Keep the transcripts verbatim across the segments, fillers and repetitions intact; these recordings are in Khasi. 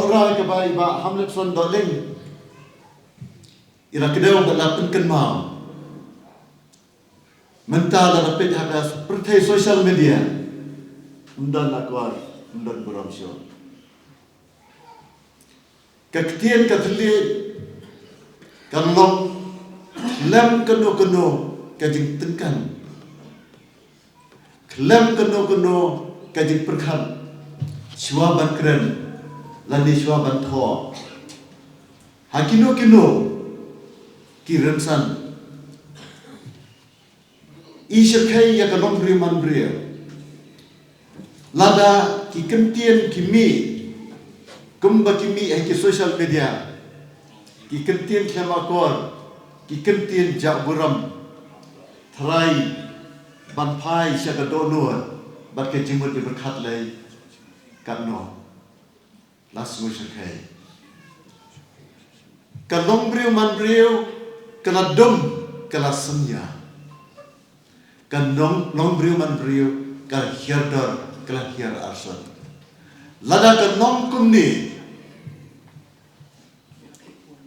Para kaba i Bah Hamletson Dohling i la kdew bad la pynkynmaw. Mynta la da peit ha ka pyrthei social media, ym don akor, ym don burom shuh. Ka ktien ka thylliej ka long khlem kano kano ka jingtyngkang, khlem kano kano ka jingpyrkhat shuwa ban kren lane shuwa ban thoh. Ha kino kino ki rynsan, i shyrkhei ïa ka longbriew manbriew. Lada ki kyntien ki mih kumba ki mih ha ki social media, ki kyntien khlem akor, ki kyntien jah burom, tharai ban phai sha ka dohnud bad ka jingmut jingpyrkhat lei katno. La sngew shyrkhei. Ka longbriew manbriew ka la dum, ka la synñia. Ka nong, longbriew manbriew ka hiar dor, ka la hiar arsut. Lada ka long kumne,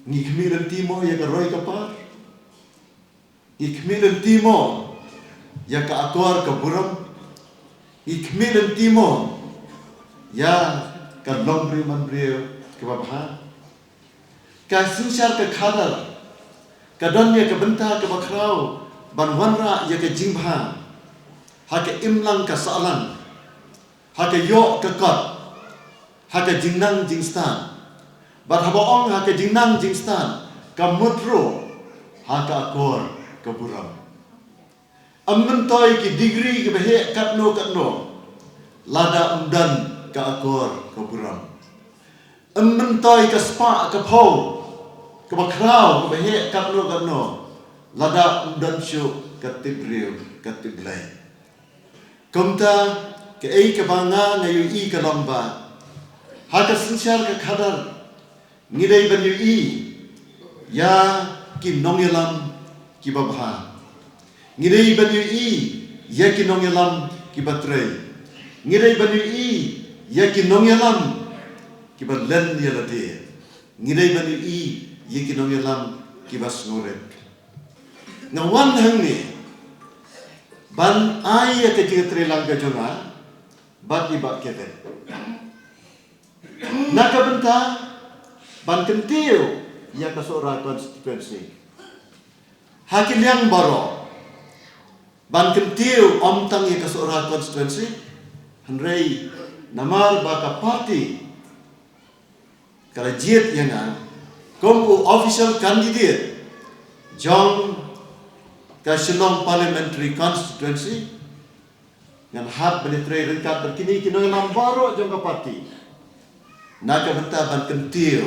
ngi khmih lynti mo ïa ka roi ka par? Ngi khmih lynti mo ïa ka akor ka burom? Ngi khmih lynti mo ïa ka longbriew manbriew kaba bha? Ka synshar ka khadar ka don ïa ka bynta kaba khraw ban wanrah ïa ka jingbha ha ka imlang ka sahlang, ha ka ïoh ka kot, ha ka jingnang jingstad. Bad haba ong ha ka jingnang jingstad, ka mut ruh ha ka akor ka burom. Ym myntoi ki degree kiba heh katno katno lada ym don ka akor ka burom. Ym myntoi ka spah ka phew kaba khraw kaba heh katno katno lada ym don shuh ka tip briew ka tip Blei. Kumta, kaei kaba nga nga ïohi ka long ba ha ka synshar ka khadar ngi dei ban ïohi ïa ki nongïalam kiba bha. Ngi dei ban ïohi ïa ki nongïalam kiba trei. Ngi dei ban ïohi ïa ki nongïalam kiba len ïa lade. Ngi dei ban ïohi ïa ki nongïalam kiba sngewrit. Nga wan hangne ban ai ïa ka jingtreilang ka jong nga bad i Bah Kevin na ka bynta ban kyntiew ïa ka Sohra constituency ha ki liang baroh. Ban kyntiew ym tang ïa ka Sohra constituency, hynrei namar ba ka party ka la jied ïa nga kum u official candidate jong ka Shillong Parliamentary Constituency, ngan hap ban ïatrei ryngkat bad kine ki nongïalam baroh jong ka party na ka bynta ban kyntiew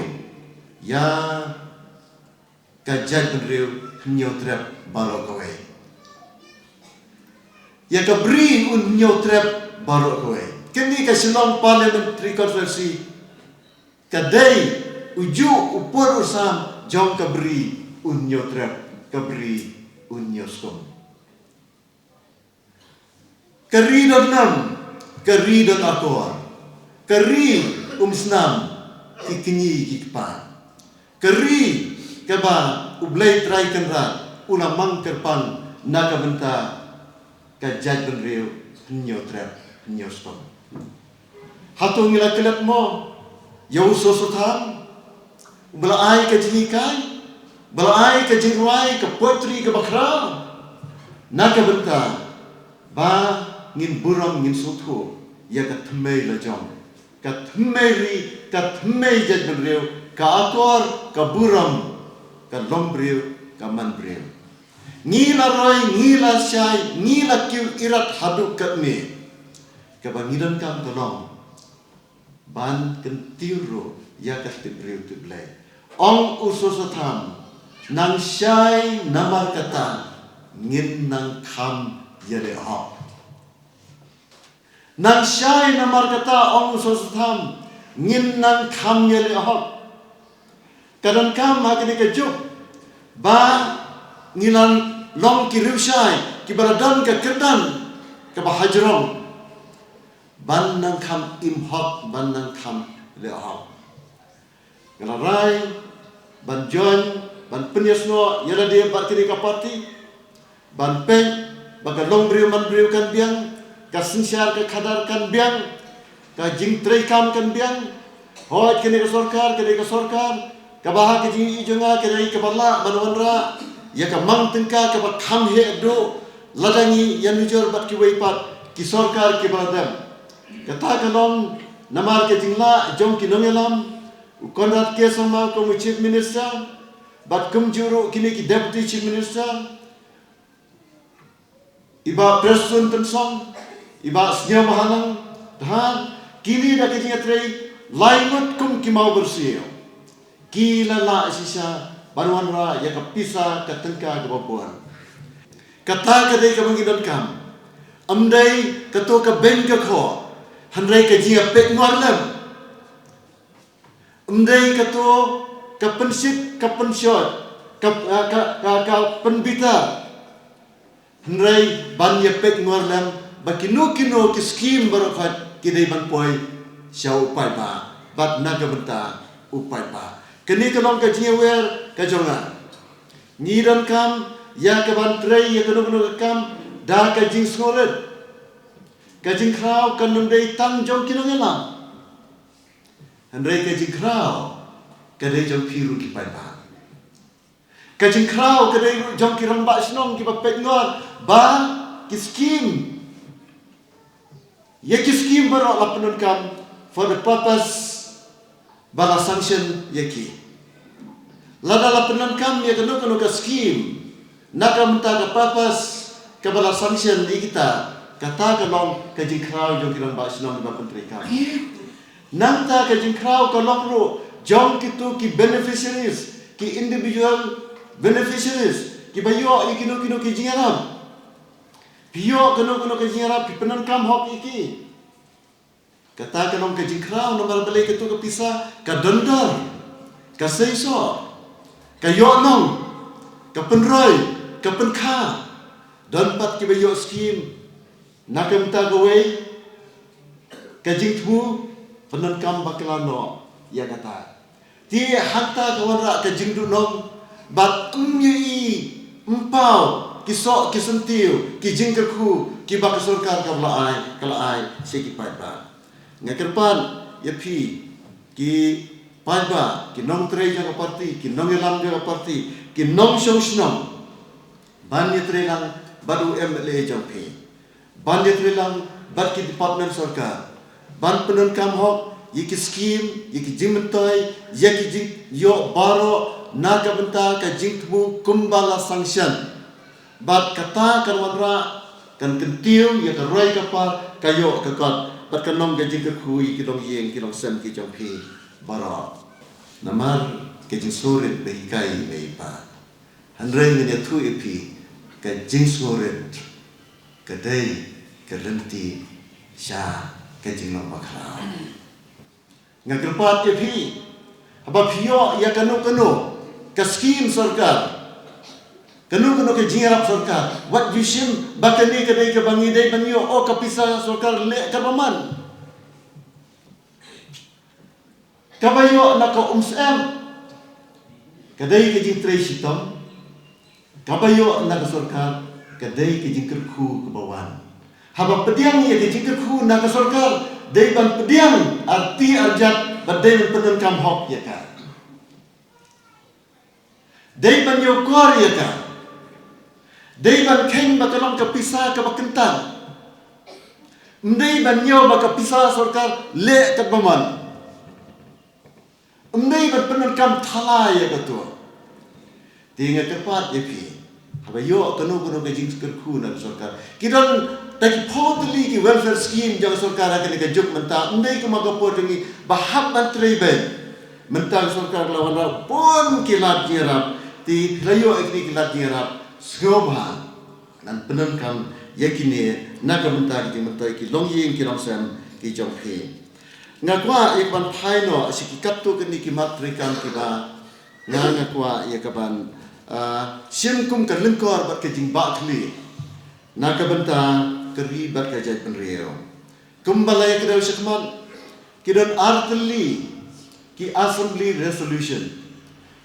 ïa ka jaitbynriew Hynñiewtrep baroh kawei, ïa ka Bri u Hynñiewtrep baroh kawei. Kane ka Shillong Parliamentary Constituency ka dei u juh u pur u sam jong ka Bri u Hynñiewtrep, ka Bri u Hynñiewskum. Ka ri don nam, ka ri don akor, ka ri um snam ki kñi ki kpa, ka ri kaba U Blei Trai Kynrad u la mang kyrpang na ka bynta ka jaitbynriew Hynñiewtrep Hynñiewskum. Hato ngi la klet mo ïa u Soso Tham, uba la ai ka jinghikai, ba la ai ka jingrwai, ka poetry kaba khraw na ka bynta ba ngin burom, ngin sngewthuh ïa ka thymmei lajong, ka thymmei ri, ka thymmei jaitbynriew, ka akor, ka burom, ka longbriew, ka manbriew. Ngi la roi, ngi la shai, ngi la kiew irat haduh katne. Kaba ngi donkam ka long ban kyntiew ruh ïa ka tip briew tip Blei. Ong u Soso Tham, nang shai namar kata ngin nang kham ïaleh hok. Nang shai namar kata, ong u Soso Tham, ngin nang kham ïaleh hok. Ka donkam ha kane ka juk ba ngi la long ki riewshai kiba la don ka kyrdan kaba hajrong ban nang kham im hok, ban nang kham leh hok. Nga la rai ban join, ban pynïasnoh ïa lade bad kane ka party, ban peit ba ka longbriew manbriew kan biang, ka synshar ka khadar kan biang, ka jingtreikam kan biang. Hooid, kane ka sorkar, kane ka sorkar kaba ha ka jingïohi jong nga ka dei kaba lah ban wanrah ïa ka mang tyngka kaba kham heh duh lada ngi ïanujor bad kiwei pat ki sorkar kiba la dem. Kata ka long namar ka jinglah jong ki nongïalam, u Conrad K Sangma kum u Chief Minister, bad kumjuh ruh kine ki Deputy Chief Minister, i Bah Prestone Tynsong, i Bah Sniawbhalang Dhar, kine da ka jingïatrei lai ngut kum ki mawbyrsiew ki la lah shisha ban wanrah ïa ka pisa ka tyngka kaba bun. Kata ka dei kaba ngi donkam. Ym dei kato ka beiñ ka khoh, hynrei ka jingïapeit nongwar lem. Ym dei kato ka pynshit, ka pynshoi, ka, ka, ka, ka pynbitar. Hynrei ban ïapeit nongwar lem ba kino kino ki skhim baroh khoit ki dei ban poi sha u paidbah bad na ka bynta u paidbah. Kane ka long ka jingïawer ka jong nga. Ngi donkam ïa ka ban trei ïa kano kano ka kam da ka jingsngewrit. Ka jingkhraw kan ym dei tang jong ki nongïalam, hynrei ka jingkhraw ka dei jong phi ruh ki paidbah. Ka jingkhraw ka dei ruh jong ki rangbah shnong kiba peit nongwar ba ki skhim, ïa ki skhim baroh la pyndonkam for the purpose ba la sanction ïa ki. Lada la pyndonkam ïa kano kano ka skhim na ka bynta ka purpose kaba la sanction ïa kita, kata ka long ka jingkhraw jong ki rangbah shnong ba pyntreikam. Nangta ka jingkhraw ka long ruh jong kito ki beneficiaries, ki individual beneficiaries kiba ïoh ïa kino kino ki jingïarap. Phi ïoh kano kano ki jingïarap, phi pyndonkam hok ïa ki. Kata ka long ka jingkhraw namar balei kato ka pisa ka don dor, ka seisoh, ka ïoh nong, ka pynroi, ka pynkha. Don pat kiba ïoh skhim na ka bynta kawei ka jingthmu, pyndonkam bakla noh ïa kata. Te hangta ka wanrah ka jingduhnong bad ym ïohi, ym paw ki soh ki syntiew, ki jingkyrkhu kiba ka sorkar kaba la ai, ka la ai sha ki paidbah. Nga kyrpad ïa phi ki paidbah, ki nongtrei jong ka party, ki nongïalam jong ka party, ki nongshong shnong, ban ïatrei lang bad u M L A jong phi, ban ïatrei lang bad ki department sorkar, ban pyndonkam hok ïa ki skhim, ïa ki jingmyntoi, ïa ki jingïoh baroh na ka bynta ka jingthmu kumba la sanction. Bad kata kan wanrah, kan kyntiew ïa ka roi ka par, ka ïoh ka kot, bad kan long ka jingkyrkhu ïa ki longïing ki longsem ki jong phi baroh. Namar ka jingsngewrit ba hikai ba i pa. Hynrei ngan ïathuh ïa phi, ka jingsngewrit ka dei ka lynti sha ka jinglong bakhraw. Nga kyrpad ïa phi, haba phi ïoh ïa kano kano ka skhim sorkar, kano kano ka jingïarap sorkar, wat ju shim ba kane ka dei kaba ngi dei ban ïoh, o ka pisa sorkar leh katba mon. Kaba ïoh na ka umsyiem ka dei ka jingtrei shitom. Kaba ïoh na ka sorkar ka dei ka jingkyrkhu kaba wan. Haba pdiang ïa ka jingkyrkhu na ka sorkar, dei ban pdiang arti arjat bad dei ban pyndonkam hok ïa ka. Dei ban ïoh kor ïa ka. Dei ban kheiñ ba ka long ka pisa kaba kyntang. Ym dei ban ïoh ba ka pisa sorkar leh katba mon. Ym dei ban pyndonkam thala ïa kato. Te nga kyrpad ïa phi, haba ïoh kano kano ka jingkyrkhu na ka sorkar. Ki don tang ki phew tylli ki welfare scheme jong ka sorkar ha kane ka juk mynta, ym dei kum ha ka por jong ngi ba hap ban trei beiñ. Mynta ka sorkar ka la wanrah bun ki lad jingïarap, te phi la ïoh ïa kine ki lad jingïarap, sngewbha ngan pyndonkam ïa kine na ka bynta ki jingmyntoi ki longïing ki longsem ki jong phi. Nga kwah ïa ka ban phai noh sha ki katto katne ki mat treikam kiba nga, nga kwah ïa ka ban, ah, shim kum ka lyngkor bad ka jingbahkhlieh na ka bynta ka ri bad ka jaitbynriew. Kumba la ïa kdew shakhmat, ki don ar tylli Ki Assembly Resolution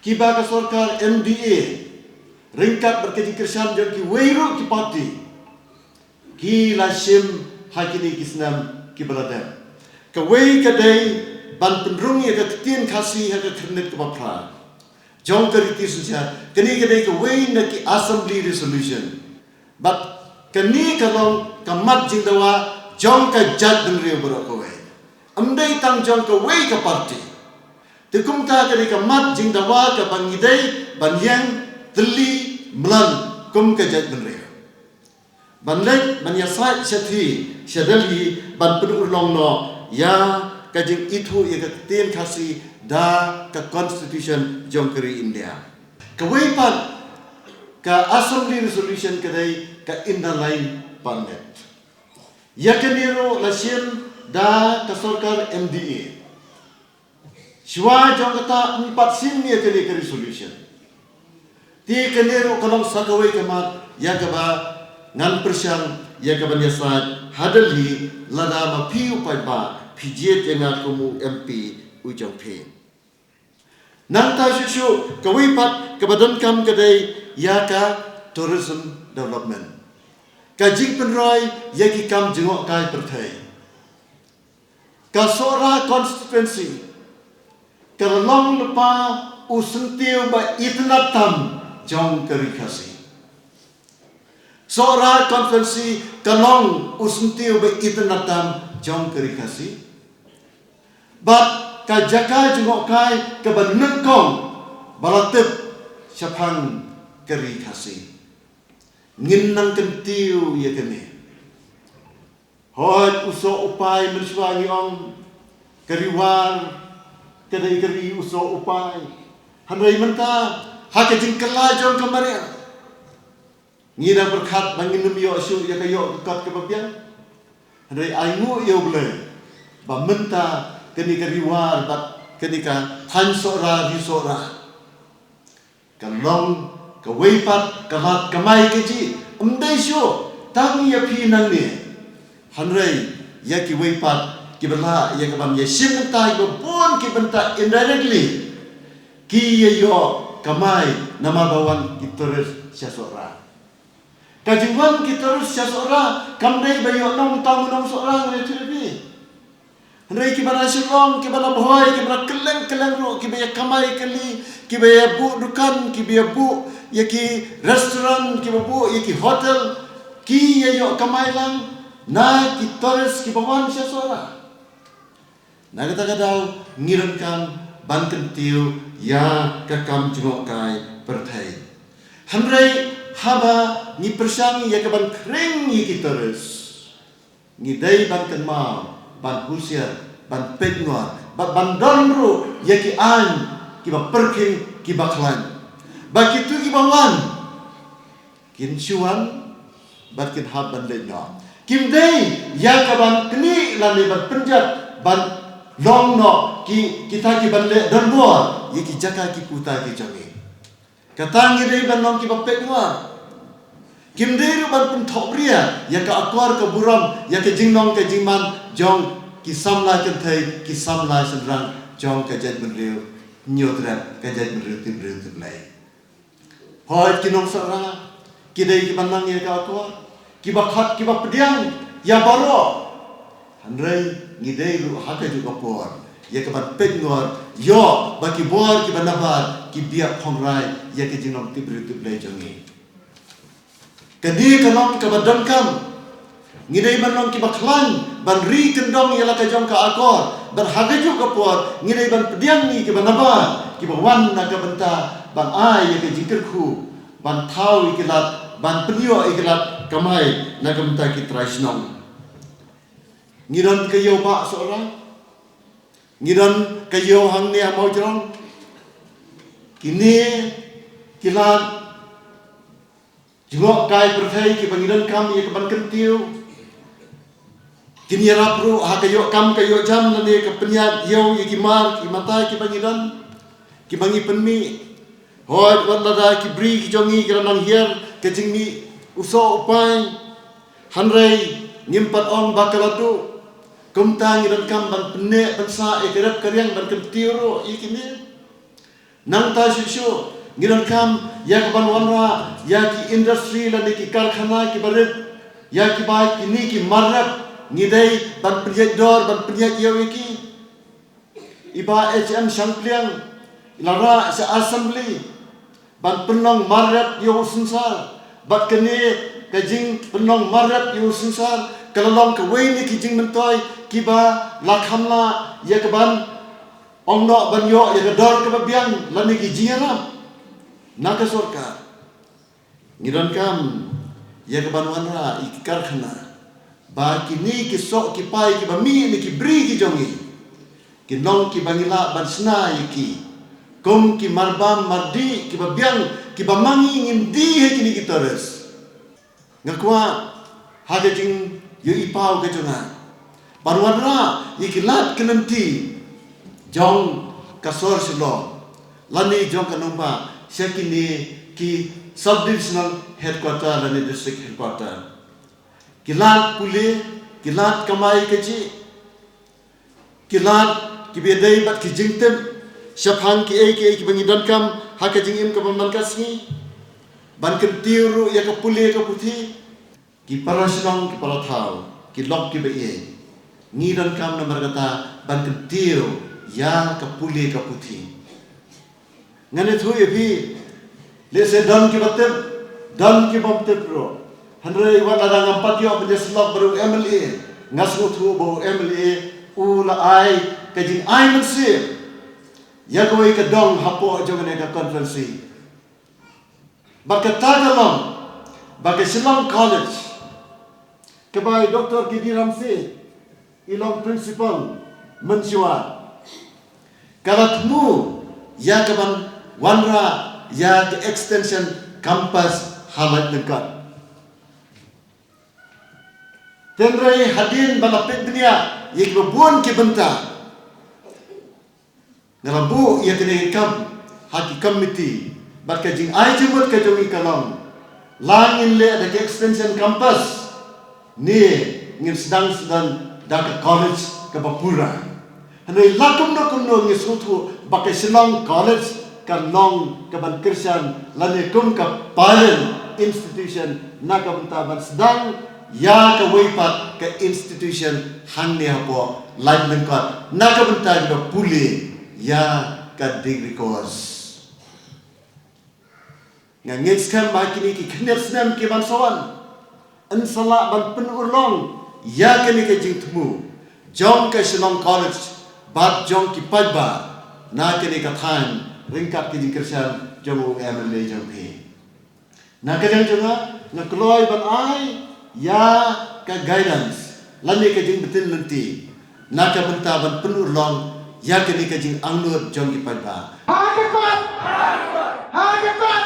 kiba ka sorkar M D A ryngkat bad ka jingkyrshan jong kiwei ruh ki party ki la shim ha kine ki snem kiba la dep. Kawei ka dei ban pynrung ïa ka ktien Khasi ha ka khyrnit kaba phra jong ka riti synshar. Kane ka dei kawei na ki Assembly Resolution. Bad kane ka long ka mat jingdawa jong ka jaitbynriew baroh kawei. Ym dei tang jong kawei ka party. Te kumta ka dei ka mat jingdawa kaba ngi dei ban ïeng tylli mlan kum ka jaitbynriew. Ban leit ban ïasaid shathie sha Delhi ban pynurlong noh ïa ka jingithuh ïa ka ktien Khasi da ka Constitution jong ka ri India. Kawei pat ka Assembly Resolution ka dei ka Inner Line Permit. Ïa kane ruh la shim da ka sorkar M D A. Shuwa jong kata ym pat shim ïa kane ka resolution. Te kane ruh ka long sa kawei ka mat ïa kaba ngan pyrshang ïa kaban ïasaid ha Delhi lada ma phi u paidbah phi jied ïa nga kum u M P u jong phi. Nangta shuh shuh kawei pat kaba donkam ka dei ïa ka tourism development. Ka jingpynroi ïa ki kam jngohkai pyrthei. Ka Sohra constituency ka la long lypa u syntiew ba itynnad tam jong ka ri Khasi. Sohra constituency ka long u syntiew ba itynnad tam jong ka ri Khasi. Bad ka jaka jngohkai kaba nyngkong ba la tip shaphang ka ri Khasi. Ngin nang kyntiew ïa kane. Hooid u soh u pai mynshuwa ngi ong ka ri War ka dei ka ri u soh u pai. Hynrei mynta ha ka jingkylla jong ka mariang ngi dang pyrkhat ba ngin ym ïoh shuh ïa ka ïoh ka kot kaba biang. Hynrei ai nguh ïa U Blei ba mynta kane ka ri War bad kane ka thaiñ Sohra ri Sohra ka long kawei pat ka lad kamai kajih. Ym dei shuh tang ïa phi nangne hynrei ïa kiwei pat kiba lah ïa kaban ïashim bynta ïa kiba bun ki bynta indirectly ki ïa ïoh kamai namar ba wan ki tourist sha Sohra. Ka jingwan ki tourist sha Sohra kam dei ba ïoh nongtang nong Sohra ngan ïathuh ïa phi. Hynrei kiba na Shillong, kiba na Bhoi, kiba na kylleng kylleng ruh kiba ïa kamai kali, kiba ïa buh dukan, kiba ïa buh ïa ki restaurant, kiba buh ïa ki hotel, ki ïa ïoh kamai lang na ki tourist kiba wan sha Sohra. Na kata ka daw ngi donkam ban kyntiew ïa ka kam jngohkai pyrthei. Hynrei haba ngi pyrshang ïa kaban khring ïa ki tourist ngi dei ban kynmaw, ban husiar, ban peitngor bad ban don ruh ïa ki aiñ kiba pyrkhing kiba khlaiñ ba kito kiba wan kin shu wan bad kin hap ban leit noh. Kim dei ïa kaban knieh lane ban pynjot ban long noh ki kita kiban leh donbor ïa ki jaka ki puta ki jong ngi. Kata ngi dei ban long kiba peitngor. Kim dei ruh ban pynthohbria ïa ka akor ka burom ïa ka jinglong ka jingman jong ki samla kynthei ki samla shynrang jong ka jaitbynriew Hynñiewtrep, ka jaitbynriew Tipbriew Tipblei. Hooid ki nong Sohra ki dei kiba nang ïa ka akor, kiba khot kiba pdiang ïa baroh. Hynrei ngi dei ruh ha kajuh ka por ïa kaban peitngor ïoh ba ki bor kiba nabar ki biang khongrai ïa ka jinglong Tipbriew Tipblei jong ngi. Kane ka long kaba donkam. Ngi dei ban long kiba khlaiñ ban ri kyndong ïa la ka jong ka akor bad ha kajuh ka por ngi dei ban pdiang ïa kiba nabar kiba wan na ka bynta ban ai ïa ka jingkyrkhu ban thaw ïa ki lad ban pynïoh ïa ki lad kamai na ka bynta ki trai shnong. Ngi don ka ïew bah Sohra, ngi don ka ïew hangne ha Mawjrong. Kine ki lad jngohkai pyrthei kiba ngi donkam ïa kaban kyntiew kin ïarap ruh ha ka ïoh kam ka ïoh jam lane ka pynïaid ïew ïa ki mar ki mata kiba ngi don kiba ngi pynmih. Hooid wat lada ki bri ki jong ngi ki la nang hiar ka jingmih u soh u pai hynrei ngim pat ong ba ka la duh. Kumta ngi donkam ban pynneh pynsah ïa ka rep ka riang ban kyntiew ruh ïa kine. Nangta shuh shuh ngi donkam ïa ka ban wanrah ïa ki industry lane ki karkhana kiba rit, ïa kiba kine ki mar rep ngi dei ban pynïaid dor, ban pynïaid ïew ïa ki. I Bah H M Shangpliang i la rah sha Assembly ban pynlong mar rep ïa u synsar. Bad kane ka jingpynlong mar rep ïa u synsar ka la long kawei na ki jingmyntoi kiba la kham lah ïa ka ban ong noh ban ïoh ïa ka dor kaba biang lane ki jingïarap na ka sorkar. Ngi donkam ïa ka ban wanrah ïa ki karkhana ba kine ki soh ki pai kiba mih na ki bri ki jong ngi kin long kiba ngi lah ban shna ïa ki kum ki marbam mardih kiba biang kiba ma ngi ngin die ha kine ki tourist. Nga kwah ha ka jingïohi paw ka jong nga ban wanrah ïa ki lad ki lynti jong ka sor Shillong lane jong ka nongbah sha kine ki sub-divisional headquarter lane district headquarter. Ki lad pule, ki lad kamai kajih, ki lad kiba ïadei bad ki jingtip shaphang kiei kiei kiba ngi donkam ha ka jingim kaba man ka sngi. Ban kyntiew ruh ïa ka pule ka puthi. Ki para shnong, ki para thaw, ki lok kiba ïeit, ngi donkam namar kata ban kyntiew ïa ka pule ka puthi. Ngan ïathuh ïa phi, lehse don kiba tip, don kibym tip ruh. Hynrei wat lada ngam pat ïoh ban ïasyllok bad u M L A, nga sngewthuh ba u M L A u la ai ka jingai mynsiem ïa kawei ka dong hapoh jong kane ka conference. Bad kata ka long ba ka Shillong College, kaba i Doctor K D Ramsay i long principal mynshuwa, ka la thmu ïa ka ban wanrah ïa ka extension campus ha Laitumkot. Hynrei hadien ba la peit bniah ïa kiba bun ki bynta, nga la buh ïa kane ka kam ha ki committee bad ka jingai jingmut ka jong ngi ka long, la ngin leh da ka extension campus ne ngin sdang sdang da ka college kaba pura. Hynrei la kumno kumno ngi sngewthuh ba ka Shillong College ka long ka ban kyrshan lane kum ka parent institution na ka bynta ban sdang ïa kawei pat ka institution hangne hapoh Laitumkot na ka bynta kiba pule ïa ka degree course. Nga ngeit skhem ba kine ki khyndiat snem ki ban sa wan, yn sa lah ban pynurlong ïa kane ka jingthmu jong ka Shillong College bad jong ki paidbah na kane ka thaiñ ryngkat ka jingkyrshan jong u M L A jong phi. Na ka liang jong nga, nga kloi ban ai ïa ka guidance lane ka jingbtin lynti na ka bynta ban pynurlong ïa kane ka jingangnud jong ki paidbah. Ha ka kot! Ha ka kot!